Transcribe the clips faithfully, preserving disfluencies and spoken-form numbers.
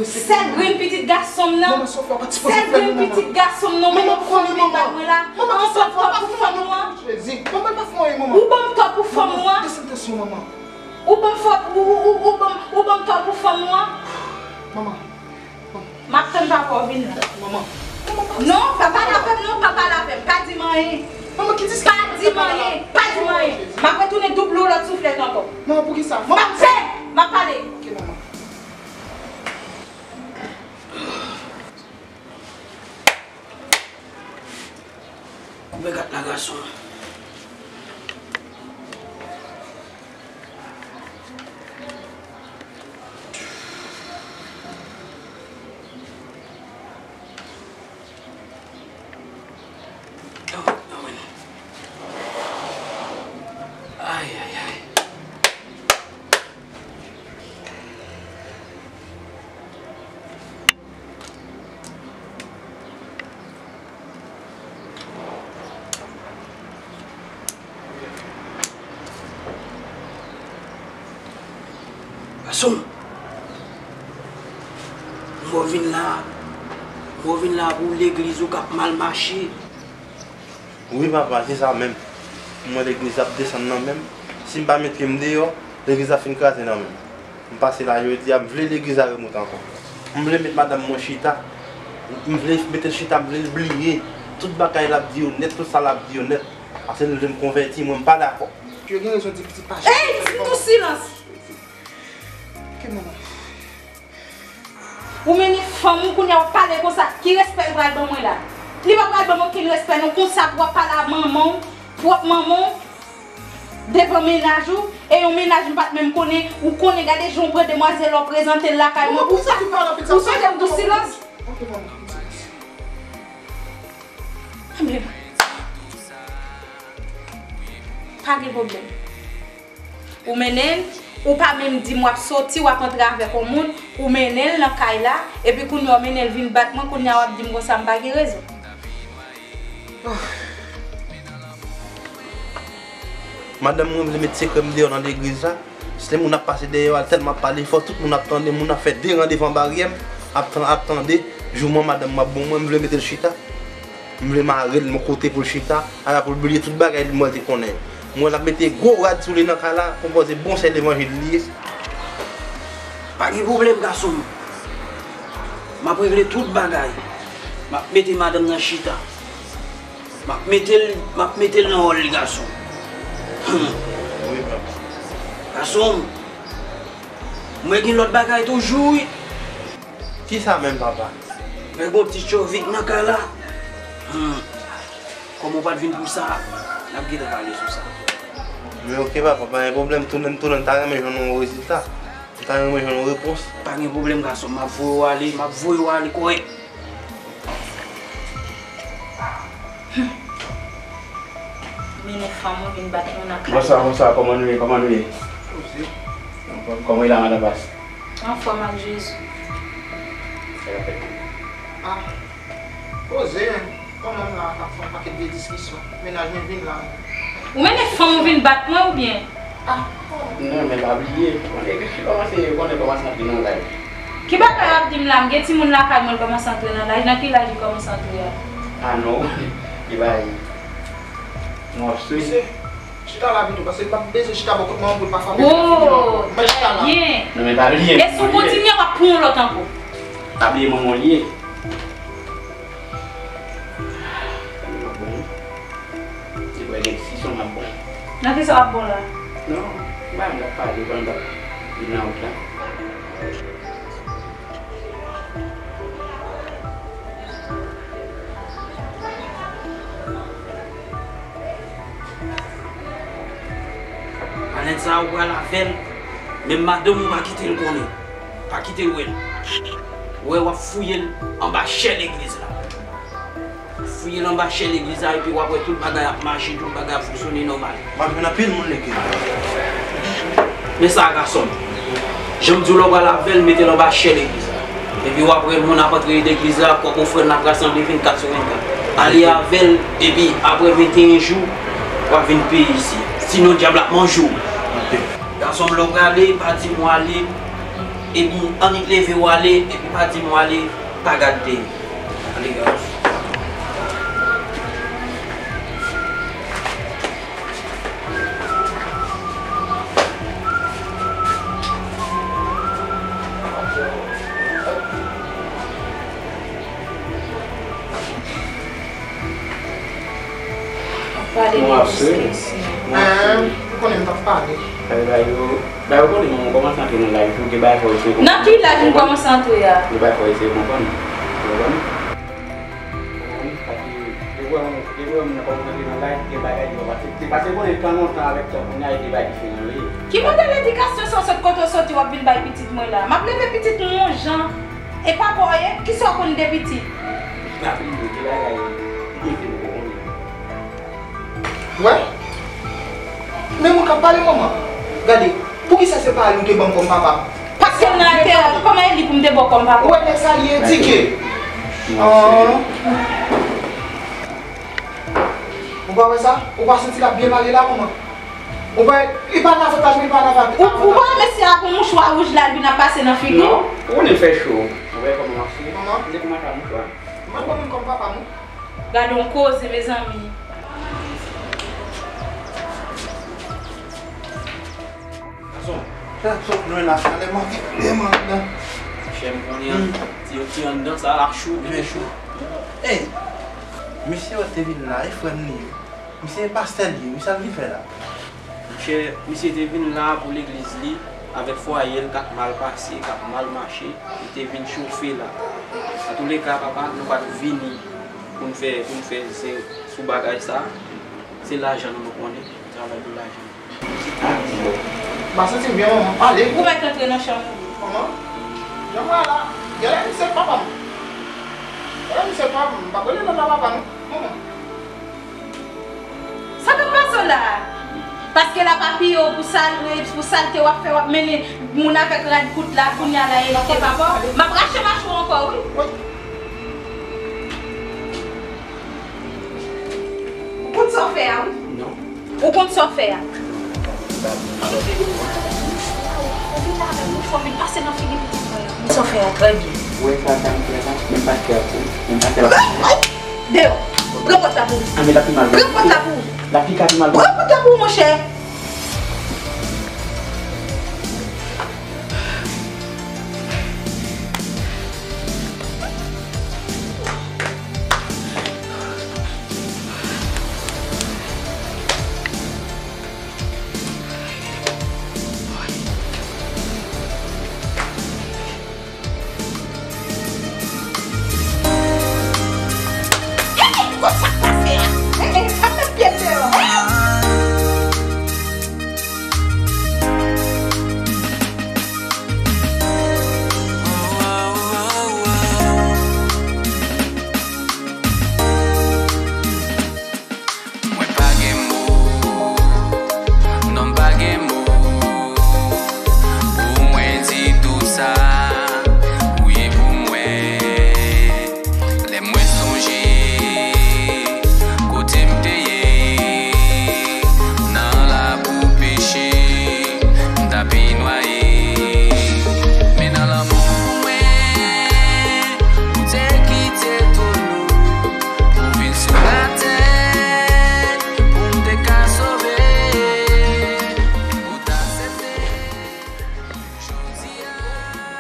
Sèl grenn pitit gason m nan. Manman, Sofia pa t sipoze fè nou, manman. Sèl grenn pitit gason m nan, ou mennen fanm li bat mwen la. Manman, Sofia pa fè nou, manman. Jezi, manman, pa fè nou, manman. Ou ban m tò pou fanm ou an. Desann tansyon, manman. Ou ban m fò, ou, ou, ou, ou ban m, ou ban m tò pou fanm ou an. Manman. M ap tann papa w vin la. Manman. Non, pa pale avè m non, pa pale avè m. Pa di m anyen. Manman, ki diskisyon? Pa di m anyen, pa di m anyen. M ap retounen double w lòt souflèt ankò. Manman, poukisa? M ap pale, m ap pale. Ok, manman. Koupe kat la, gason. Ay, ay, ay. Gason, m wè w vin la, m wè w vin la pou legliz ou k ap mal mache. Wi, papa, se sa menm. M wè legliz ap desann nan men m. Si m pa met pye m deyò, legliz ap fin kraze nan men m. M pase la jodi a, m vle legliz la remonte ankò. M vle met madanm mwen chita. M vle mete l chita, m vle l bliye tout bagay l ap di yo nèt, tout sa l ap di yo nèt. Paske l vle m konvèti, mwen m pa dakò. Yo gen rezon di pitit pa chita. Ey, di tou silans! Ke manman. Ou mennen fanm ou kounye a w ap pale konsa, ki respè l pral ban mwen la? Li pa pral ban mwen okenn respè non, konsa pou w ap pale a manman w, pwòp manman w, devan mennaj ou, e yon mennaj m pa t menm konnen, ou konnen, gade jan w pran demwazèl la w prezante l lakay mwen, ou sonje m tou silans? Ok, manman, silans. Anben, pa gen pwoblèm. Ou mennen l, ou pa menm di m w ap soti, w ap antre avèk yon moun, ou mennen l nan kay la, epi kounye a w mennen l vin bat mwen, kounye a w ap di m konsa m pa gen rezon. Madanm mwen vle met sekrè m deyò nan legliz la. Si moun ap pase dèyè yo, al tèlman ap pale fò, tout moun ap tande, moun ap fè de ran devan baryè m, ap tan-, ap tande, jouman madanm mwen ap bon mwen, m vle mete l chita. M vle mare l yon kote pou l chita, ala pou l bliye tout bagay li mwen te konnen yo. M wè l ap mete gwo rad sou li nan kay la, konpòze bon sè levanjil li ye. Pa gen pwoblèm, gason m. M ap regle tout bagay. M ap mete madanm nan chita. M ap mete l, m ap mete l nan wòl li, gason. Wi, papa. Gason m, mwen gen lòt bagay toujou, wi. Kisa menm, papa? Mwen gen yon ti tchovik nan kay la. Hmm. Kòm ou pa t vin pou sa, n ap gentan pale sou sa. Men ok, papa, pa gen pwoblèm, tounen, tounen, m ta renmen jwenn yon rezilta. M ta renmen jwenn yon repons. Pa gen pwoblèm, gason m, m ap voye w ale, m ap voye w ale kòrèk. Mennen fanm ou vin bat moun ak kay. Bonswa, bonswa, kòman nou ye, kòman nou ye? Anfòm. Kòman e la, madan Pas? Anfòm ak Jezi. Sa k ap fèt? Ah, poze, kòman m la k ap fè yon pakèt vye diskisyon? Mennaj mwen vin la. Ou mennen fanm ou vin bat mwen oubyen? Ah. Non, men pa bliye, konnen, kòmanse, konnen kòmanse antre nan laj. Ki bagay w ap di m la? M gen timoun lakay mwen, l kòmanse antre nan laj. Nan ki laj li kòmanse antre a? Ah non, li bay. M ap swiv. Mesye, chita la pito, paske m ap bezwen chita bò kot manman m pou l pa frape m. Oh, trè byen. Mwen chita la. Non, men pa bliye. E si w kontinye, w ap pran yon lòt ankò. Pa bliye manman w li ye. Li pa bon. Li pa gen diskisyon m ap bon. Nan kisa w ap bon la? Non, m pa, m t ap pale pandan m t ap vin nan wout la. Alèn sa ou pral avè l, menm madanm ou pa kite l konnen. Pa kite l wè l. Ou wè w ap fouye l anba chè legliz la. Fouye l anba chè legliz la, epi w ap wè tout bagay ap mache, tout bagay ap fonksyone nòmal. M ap jwenn anpil moun legliz la. Men sa, gason m. Jan m di w la, w pral avè l, mete l anba chè legliz la. Epi w ap wè moun ap antre legliz la, kòk ofrann la ap rasanble vennkat sou vennkat. Ale avè l, epi apre venteyen jou, w ap vin peye isi. Sinon, dyab la ap manje w. Ok. Gason m, lè w prale, pa di m w ale. Epi annik leve w ale, epi pa di m w ale, pa gad tele. Ale, guys. Pale de plis ke si. Ou konnen m t ap pale. Bay yo, bay yo konnen manman kòmanse antre nan live, ou gen bagay fò eseye konprann. Nan ki live m kòmanse antre a? Gen bagay fò eseye konprann. Ou konprann? Ou konprann? Paske depi w wè moun, depi w wè moun nan kòmanse antre nan live, gen bagay ki pa pase. Se paske konnen tan lontan avèk tan kounye a, e de bagay diferan yo ye. Ki modèl edikasyon sa w sot kote w soti w ap vin bay pitit mwen la? M ap leve pitit mwen yon jan. E papa w ye? Kisa w konn de pitit? N ap li yo, gen bagay, gen bagay nou poko konnen. Wè? Men moun k ap pale manman. Gade, poukisa se pa li w te ban m kòm papa? Paske l nan enterè, kòman e li pou m te ba w kòm papa? Ou wè nèg sa li edike. An. Ou pa wè sa? Ou pa santi l ap byen pale la, manman? Ou pa, li pa nan avantaj, men li pa nan avantaj. Ou, ou pa wè mesye a pran mouchwa wouj la, l vin ap pase nan figi w? Non, ou konnen l fè cho. Ou wè kòman l ap sou. Manman? Li te kòmanse ak mouchwa. Mwen pran moun kòm papa m, wi. Gade yon koze, mezanmi. Gason. Gason, nou la, chalè manke tèlman anndan. Chè m konnen an, ti, ti anndan sa la cho, byen cho. Ey, mesye yo te vin la, e frè m li ye. Misye e pastè l ye, wi, sa l vin fè la? Monchè, misye te vin la pou legliz li, avèk fwaye l k ap mal pase, k ap mal mache, li te vin chofe la. Antouleka, papa, nou pa t vini pou n fè, pou n fè zen sou bagay sa. Se lajan nou, nou konnen, nou travay pou lajan. M pa santi m byen, manman. Pale. Ou mèt antre nan chanm ou. Manman, jan m wè a la, genlè misye papa m. Genlè misye papa m. M p ap rele non nan papa m, non. Manman. Sa k ap pase w la a? Paske l ap apiye w pou sal-, pou salte w ap fè, w ap mennen moun avèk rad kout la, kounye a la, e li te papa w. M ap rache machwa w ankò, wi. Ou konn sa w fè a, wi. Non. Ou konn sa w fè a. Ou vin la avèk mouchwa w, vin pase nan figi pitit mwen an. Ou konn sa w fè a trè byen. Ou wè sa, sa m fè la? Menm pastè a pou, menm pastè a pou. Deyò! Pran pòt la pou ou. Ah, men l ap pi mal. Pran pòt la pou ou. L ap pi ka pi mal. Pran pòt la pou ou, monchè. Hey, gwo sa k pase a? Hey, sa met pye m deyò. Hey! Mwen pa gen mo, non m pa gen mo pou mwen di tou sa ou ye pou mwen. Lè mwen sonje kote m te ye nan labou peche, m ta pi nwaye. Men nan lanmou mwen, ou te kite tou lou pou vin sou latè, pou m te ka sove, ou t aksepte. Jodi a.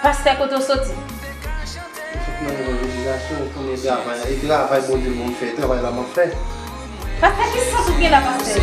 Pastè, kote w soti? Mwen sot nan yon revizasyon, ou konnen travay la. E travay Bondye ban m fè, travay la m ap fè. Pastè, ki sans ou gen la, pastè?